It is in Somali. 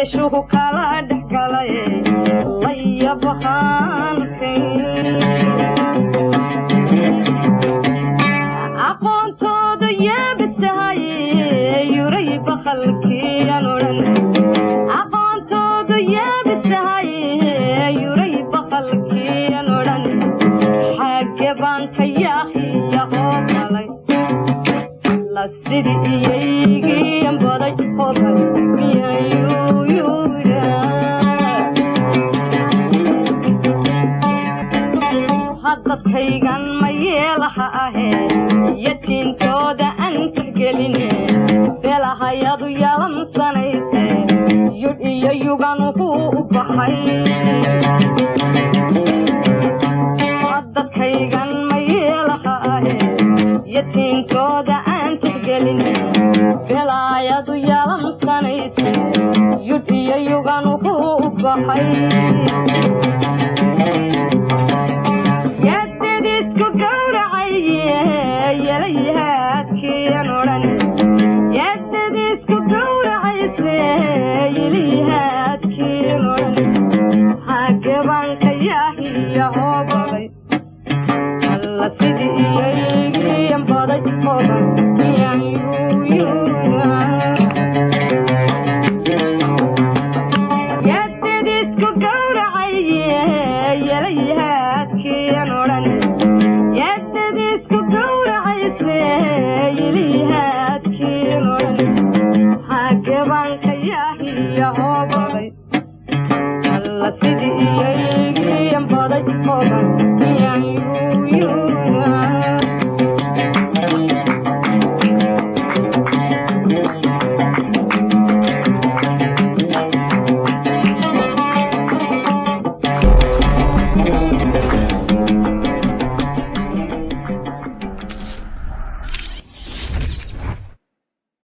Shisheeshuhu kala dhex galay layabahaankay aqoontooda yeebisahay yuray bakhalkiyan odhan aqoontooda yeebisahay yuray bakhalkiyan odhan xagge baan ka yaahiya oo galay la sidi iyaygiyan baday hobay miyayuyura haddadkaygan ma yeelaha ahe yatiintooda aan tixgeline belahayadu yalamsanayse yudh iyo yuganuhu u baxay haddadkaygan ma yeelaha ahe yatiintooda aan tixgeline belaayadu yalamsanayse yudh iyo yuganuhu u baxay isku gowracaye yelayahaadkiyan odhan yaadad isku gowracayse yeliyahaadkiyan odhan xagge baan ka yaahiya oo baday alla sidii iyaygiyan baday hobay miyaan yuyura yaadad isku gowracaye yelayahaadkiyan odhan yaadad isku gowracayse yeliyahaadkiyan odhan xagge baan ka yaahiya oo baday alla sidii iyaygiyan baday hobay.